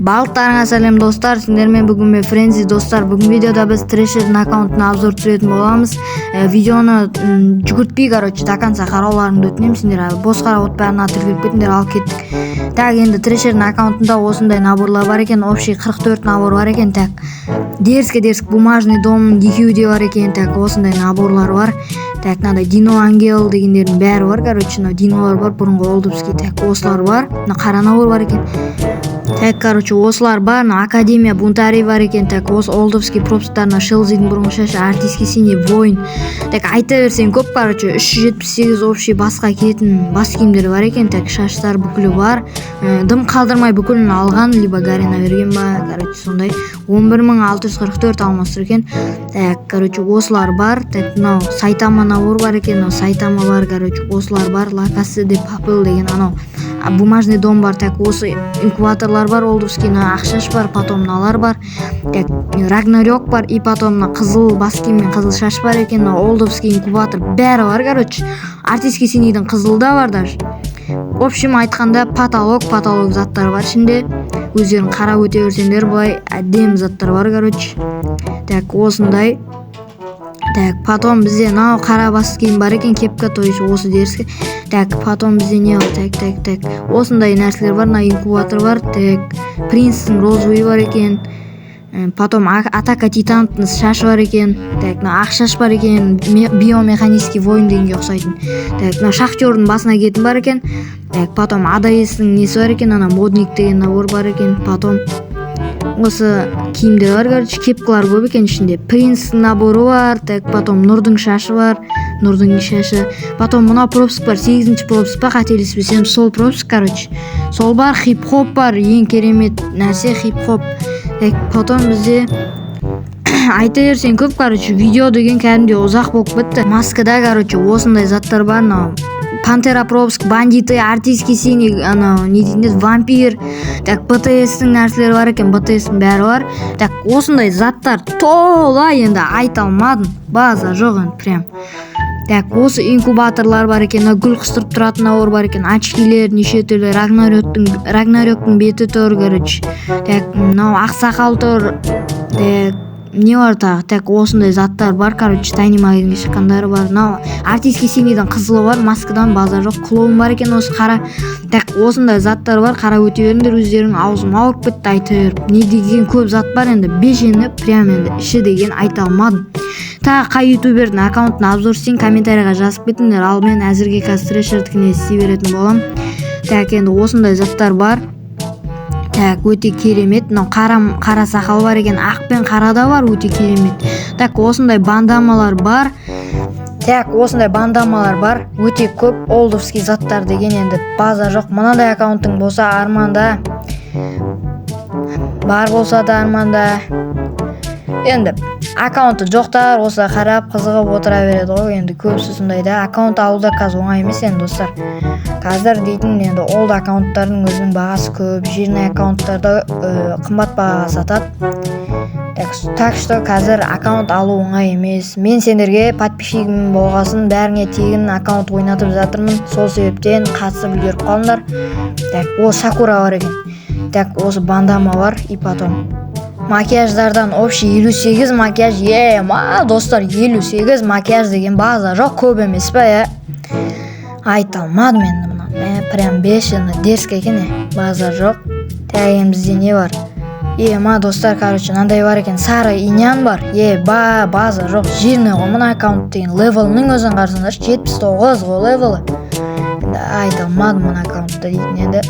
Барлықтарыңа сәлем, достар! Сендермен бүгін мен, Френзи. Достар, бүгін видеода біз Трешердің аккаунтына обзор түсіретін боламыз. Видеоны жүгіртпей, короче, до конца қарауларыңды өтінемін. Сендер әлі бос қарап отпай, ана тіркеліп кетіңдер. Ал кеттік. Так, енді Трешердің аккаунтында осындай наборлар бар екен. Общий 44 набор бар екен. Так, дерзкий, дерзкий бумажный дом екеуі де бар екен. Так, осындай наборлар бар. Так, мынандай дино ангел дегендердің бәрі бар. Короче, мынау динолар бар, бұрынғы олдовский. Так, осылар бар. Мына қара набор бар екен. Так, короче, осылар бар. Мына академия бунтарей бар екен. Так, осы олдовский пропусктар, мына Шелзидің бұрынғы шашы, артистский синий воин. Так, айта берсең көп. Короче, 378 общий басқа киетін бас киімдер бар екен. Так, шаштар бүкілі бар. Дым қалдырмай бүкілін алған либо Гарина берген ба, короче, сондай 11 644 алмас тұр екен. Так, короче, осылар бар. Так, мынау Сайтама набор бар екен, мынау Сайтама бар. Короче, осылар бар. Ла Каса де Папел деген анау бумажный дом бар. Так, осы инкубаторлар бар олдовский, мына ақшаш бар, потом мыналар бар. Так, Рагнарёк бар, и потом мына қызыл бас киім мен қызыл шаш бар екен. Мына олдовский инкубатор, бәрі бар. Короче, артистский синийдің қызылы да бар даже. В общем айтқанда, потолок, потолок заттар бар ішінде. Өздерің қарап өте берсеңдер, былай әдемі заттар бар. Короче, так, осындай. Так, потом бізде мынау қара бас киім бар екен, кепка, то есть осы дерзкий. Так, потом бізде не бар? Так, так, так, осындай нәрселер бар. Мына инкубатор бар. Так, принцтің розовый бар екен. Потом Атака Титановтың шашы бар екен. Так, мына ақ шаш бар екен, биомеханический воин дегенге ұқсайтын. Так, мына шахтердің басына киетін бар екен. Так, потом АДС-ның несі бар екен, ана модник деген набор бар екен. Потом осы киімдер бар. Короче, кепкалар көп екен ішінде. Принцтің наборы бар. Так, потом Нұрдың шашы бар, Нұрдың шашы. Потом мына пропуск бар, сегізінші пропуск па, қателеспесем, сол пропуск. Короче, сол бар. Хип хоп бар, ең керемет нәрсе хип хоп. Так, потом бізде айта берсең көп. Короче, видео деген кәдімгідей ұзақ болып кетті. Маскада, короче, осындай заттар бар. Мынау пантера пропуск, бандиты, артистский синий, анау не дейтін еді, вампир. Так, БТС-тің нәрселері бар екен, БТС-тің бәрі бар. Так, осындай заттар тола, енді айта алмадым, база жоқ енді прям. Так, осы инкубаторлар бар екен, мына гүл қыстырып тұратын набор бар екен, очкилер неше түрлі, Рагнарёктың беті тұр. Короче, так, мынау ақсақал тұр. Так, не бар тағы? Так, осындай заттар бар. Короче, тайный магазинге шыққандары бар. Мынау артистский синийдің қызылы бар маскадан, базар жоқ. Клоун бар екен, осы қара. Так, осындай заттар бар, қарап өте беріңдер өздерің. Аузым ауырып кетті айта беріп, не деген көп зат бар енді, бешені прям енді іші деген айта алмадым. Тағы қай ютубердің аккаунтына обзор істейін, комментарийға жазып кетіңдер. Ал мен әзірге қазір Трешердікіне істей беретін боламын. Так, енді осындай заттар бар. Так, өте керемет. Мынау қара, қара сақал бар екен, ақ пен қара да бар, өте керемет. Так, осындай бандамалар бар. Так, осындай бандамалар бар, өте көп. Олдовский заттар деген енді база жоқ. Мынадай аккаунтың болса, арманда, бар болса да арманда. Енді аккаунты жоқтар осылай қарап, қызығып отыра береді ғой енді, көбісі сондай да. Аккаунт алу да қазір оңай емес енді, достар. Қазір дейтін енді олд аккаунттардың өзінің бағасы көп, жирный аккаунттарды қымбат бағаға сатады. Так что қазір аккаунт алу оңай емес. Мен сендерге подписчигім болғасын, бәріңе тегін аккаунт ойнатып жатырмын, сол себептен қатысып үлгеріп қалыңдар. Так, о, Сакура бар екен. Так, осы бандама бар. И потом макияждардан общий 58 макияж. Е ма, достар, 58 макияж деген база жоқ, көп емес па, иә? Айта алмадым енді мына, мә, прям бешеный дерзкий екен, е, базар жоқ. Так, енді бізде не бар? Е ма, достар, короче, мынандай бар екен, сары иньян бар. Е ба, база жоқ, жирный ғой мына аккаунт деген. Левелінің өзін қарасаңдаршы, 79 ғой левелі. Енді айта алмадым мына аккаунтты дейтін енді.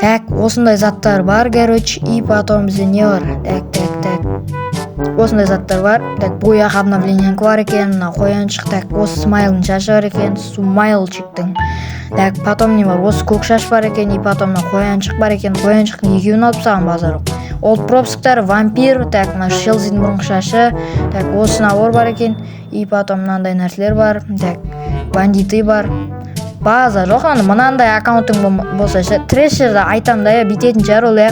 Так, осындай заттар бар, короче. И потом бізде не бар? Так, так, так, осындай заттар бар. Так, бояқ обновлениенікі бар екен, мына қояншық. Так, осы Смайлдың шашы бар екен, Смайлчиктің. Так, потом не бар? Осы көк шаш бар екен. И потом мына қояншық бар екен, қояншықтың екеуін алып тастаған, базар жоқ. Олд пропусктар, вампир. Так, мына Шелзидің бұрынғы шашы. Так, осы набор бар екен. И потом мынандай нәрселер бар. Так, бандиты бар, база жоқ. Ана мынандай аккаунтың болса ше, Трешерді айтамын да, иә, бүйтетін шығар ол, иә.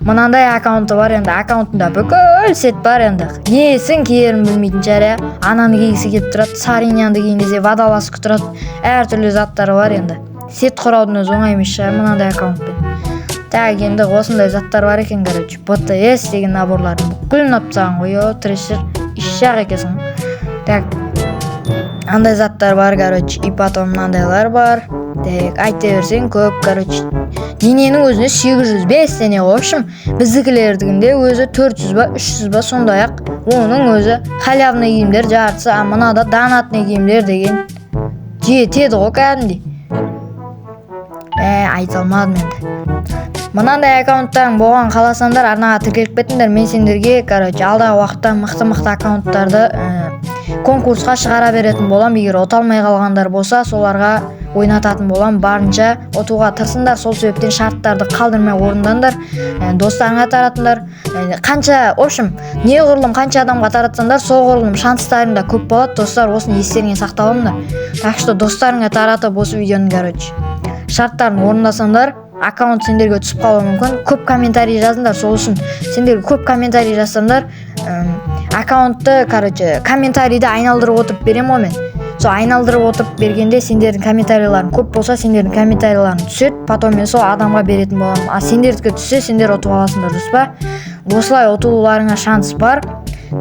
Мынандай аккаунты бар енді, аккаунтында бүкіл сет бар енді, несін киерін білмейтін шығар, иә. Ананы кигісі келіп тұрады, саринянды киейін десе, водолазка тұрады, әртүрлі заттары бар енді. Сет құраудың өзі оңай емес шығар мынандай аккаунтпен. Так, енді осындай заттар бар екен, короче, БТС деген наборлардың бүкілін алып тастаған ғой. Е, Трешер, ишак екенсің. Так, андай заттар бар, короче, и потом мынандайлар бар. Так, айта берсең, көп, короче. Дененің өзінде 805 дене. В общем, біздікілердікінде өзі 400 ба, 300 ба, сондай ақ. Оның өзі халявный киімдер жартысы, а мынада донатный киімдер деген жетеді ғой кәдімгідей. Айта алмадым енді. Мынандай аккаунттарың болған қаласаңдар, арнаға тіркеліп кетіңдер. Мен сендерге, короче, алдағы уақытта мықты мықты аккаунттарды конкурсқа шығара беретін боламын. Егер ұта алмай қалғандар болса, соларға ойнататын боламын. Барынша ұтуға тырысыңдар, сол себептен шарттарды қалдырмай орындаңдар, достарыңа таратыңдар. Қанша, в общем, неғұрлым қанша адамға таратсаңдар, соғұрлым шанстарың да көп болады, достар. Осыны естеріңе сақтап алыңдар. Так что достарыңа таратып, осы видеоны, короче, шарттарын орындасаңдар, аккаунт сендерге түсіп қалуы мүмкін. Көп комментарий жазыңдар. Сол үшін сендер көп комментарий жазсаңдар, аккаунтты, короче, комментарийді айналдырып отырып беремін ғой мен. Сол айналдырып отырып бергенде, сендердің комментарийларың көп болса, сендердің комментарийларың түседі, потом мен сол адамға беретін боламын. А сендердікі түссе, сендер ұтып аласыңдар, дұрыс па? Осылай ұтуларыңа шанс бар.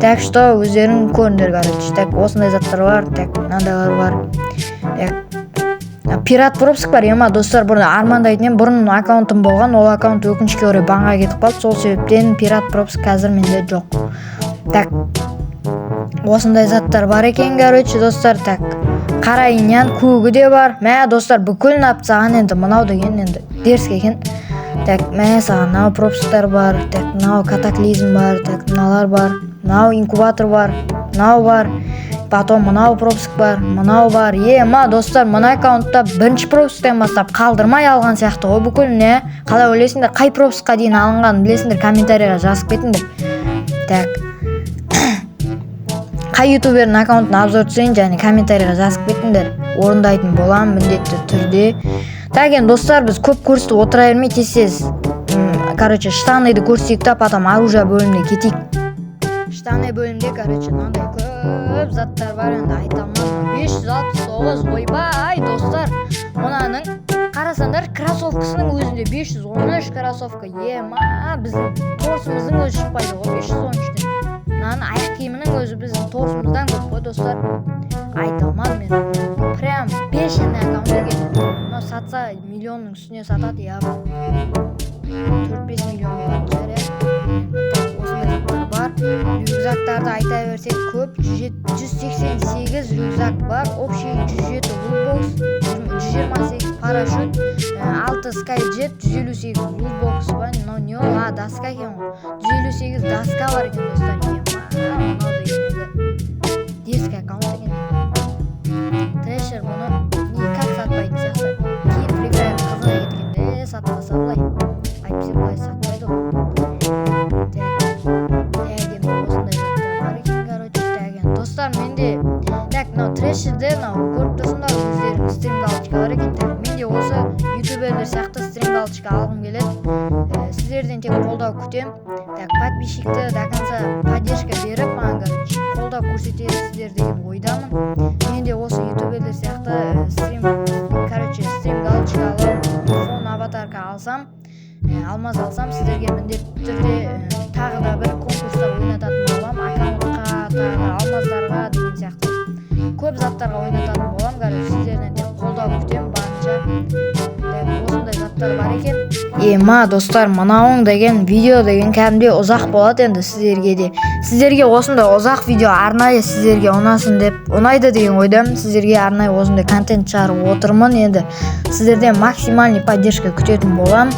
Так что өздерің көріңдер, короче. Так, осындай заттар бар. Так, мынандайлар бар. Так, пират пропуск бар ема, достар. Бұрын армандайтын едім, бұрын аккаунтым болған, ол аккаунт, өкінішке орай, банға кетіп қалды. Сол себептен пират пропуск қазір менде жоқ. Так, осындай заттар бар екен, короче, достар. Так, қара иньян көгі де бар. Мә, достар, бүкілін алып тастаған енді. Мынау деген енді дерзкий екен. Так, мә саған, мынау пропусктар бар. Так, мынау катаклизм бар. Так, мыналар бар, мынау инкубатор бар, мынау бар, потом мынау пропуск бар, мынау бар. Ема, достар, мына аккаунтта бірінші пропусктен бастап қалдырмай алған сияқты ғой бүкілін, иә. Қалай ойлайсыңдар, қай пропускқа дейін алынғанын білесіңдер, комментарийға жазып кетіңдер. Так, қай ютубердің аккаунтына обзор түсірейін және комментарийға жазып кетіңдер, орындайтын боламын міндетті түрде. Так, енді, достар, біз көп көрсетіп отыра бермей, тез тез короче, штаныды көрсетейік та, потом оружие бөліміне кетейік. Штаны бөлімде, короче, мынандай көп заттар бар енді, айта алмадым. 569, ойбай, достар, мынаның қарасаңдар, кроссовкасының өзінде 513 кроссовка. Ема, біздің торсымыздың өзі шықпайды ғой 513-тен. Мынаның аяқ киімінің өзі біздің торсымыздан көп қой, достар. Айта алмадым енді, прям бешеный аккаунт екен мынау. Сатса, миллионның үстіне сатады, иә, 4-5 миллион болатын шығар, иә. Так, осындай заттар бар. Рюкзактарды айта берсек, көп, 188 рюкзак бар, общий 107 лутбокс, 128 парашют, 6 скайджет, 158 лутбокс па? Мынау не ол? А, доска екен ғой. 158 доска бар екен, достар. Ема, мынау деген енді дерзкий аккаунт екен. Трэшер бұны никак сатпайтын сияқты. Кейін Free Fire қызыға кеткенде сатпаса былай, әйтпесе былай сатпайды ғой. Так, так, енді осындай заттар бар екен, короче. Так, енді, достар, менде, так, мынау Трэшерде, мынау көріп тұрсыңдар өздерің, стрим галочка бар екен. Так, менде осы ютуберлер сияқты стрим галочка алғым келеді. Сіздерден тек қолдау күтем. Так, подписчикті до конца поддержка беріп, маған, короче, қолдау көрсетесіздер деген ойдамын. Мен де осы ютуберлер сияқты стрим, короче, стрим галочка алып, фон аватарка алсам, алмаз алсам, сіздерге міндетті түрде тағы да бір конкурстар ойнататын боламын. Аккаунтқа, тағы алмаздарға деген сияқты көп заттарға ойнататын боламын. Короче, сіздерден тек қолдау күтемін барынша. Так, осындай заттар бар екен. Ема, достар, мынауың деген видео деген кәдімгідей ұзақ болады енді. Сіздерге де, сіздерге осындай ұзақ видео арнайы сіздерге ұнасын деп, ұнайды деген ойдамын. Сіздерге арнайы осындай контент шығарып отырмын. Енді сіздерден максимальный поддержка күтетін боламын.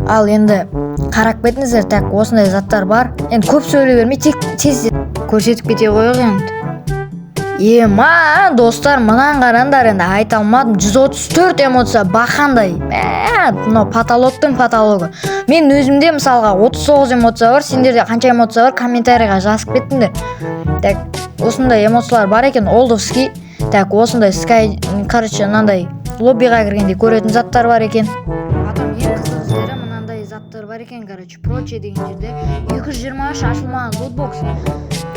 Ал енді қарап кетіңіздер. Так, осындай заттар бар. Енді көп сөйлей бермей, тек тез көрсетіп кете қояйық енді. Ема, достар, мынаны қараңдар енді, айта алмадым. 134 эмоция бақандай. Мә, мынау потолоктың потологы. Мен өзімде, мысалға, 39 эмоция бар. Сендерде қанша эмоция бар, комментарийға жазып кеттіңдер. Так, осындай эмоциялар бар екен, олдовский. Так, осындай скай, короче, мынандай лоббиға кіргенде көретін заттар бар екен. Потом ең қызық жері, мынандай заттар бар екен, короче, прочее деген жерде 223 ашылмаған лутбокс,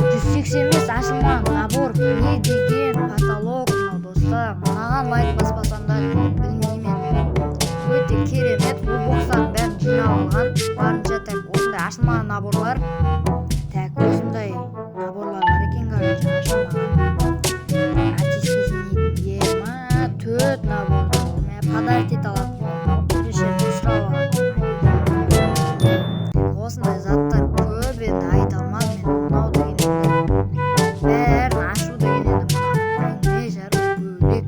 185 ашылмаған набор. Не деген потолок мынау, достар! Мынаған лайк баспасаңдар, енді білмеймін енді. Өте керемет лутбокстардың бәрін. Жинап алған барынша. Так, осындай ашылмаған наборлар. Так, осындай наборлар бар екен, короче, ашылмаған. Артистский ема төрт набор мә, подарить ете алатын трешерден сұрап алған. Осындай заттар көп енді, айта алмадым енді. Мынау деген енді, бәрін ашу деген енді мына әңгіме жарым бөлек,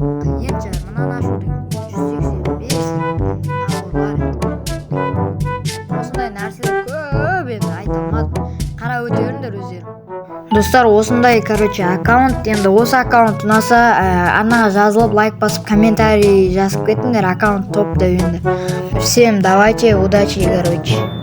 қиын жар. Мынаны ашу деген 185 наборлар енді. Осындай нәрселер көп енді, айта алмадым, қарап өте беріңдер өздерің, достар. Осындай, короче, аккаунт енді. Осы аккаунт ұнаса, арнаға жазылып, лайк басып, комментарий жазып кетіңдер, «Аккаунт топ» деп. Енді всем давайте, удачи, короче.